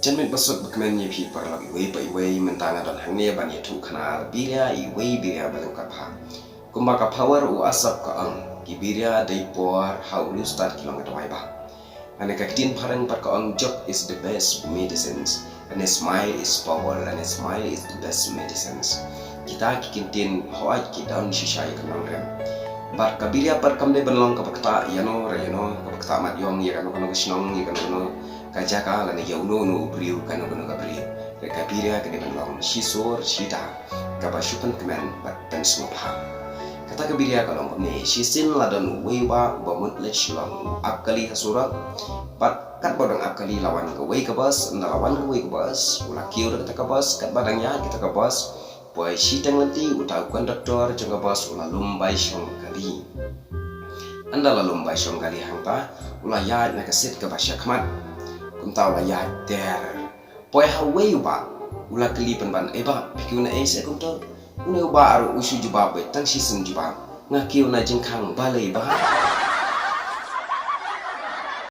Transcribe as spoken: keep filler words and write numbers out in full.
Janmiet basuk bakmen ïa phi paralok iwei pa iwei, mynta nga don hangne ban ïathuh khana biria, iwei biria ba lyngkot bha. Kumba ka Power u Asap ka ong, ki biria dei por ha u riewstad ki long ka dawai bha. Lane ka ktien phareng pat ka ong, joke is the best medicines, and a smile is power, and a smile is the best medicines. Kita ki kyntien hooid ki don shisha ïa ka nongrem. Bad ka biria pat kam dei ban long kaba ktah ïano re ïano, kaba ktah mat ïong ïa kano kano ka shnong, ïa kano kano ka jaka, lane ïa uno uno u briew, kano kano ka briew. Re ka biria ka dei ban long shisur shida, kaba shu pynkmen bad pynsngewbha. Kata ka biria ka long kumne, shisien la don uwei u bah uba mut leit shlong, u ap kali ha surok. Bad katba u dang ap kali la wan kawei ka bus, ynda la wan kawei ka bus, u la kiew da kata ka bus, katba dang ïaid kata ka bus, poi shiteng lynti uta u conductor jong ka bus u la lum bai shong kali. Ynda la lum bai shong kali hangta, u la ïaid na ka seat kaba shakhmat. Kumta u la ïaid ter. Poi ha uwei u bah, u la kylli pynban, "Eh bah, phi kiew na ei seh kumto?" Une u bah ruh u shu jubab beit tang shisien jubab, "Nga kiew na jingkhang balei bah?"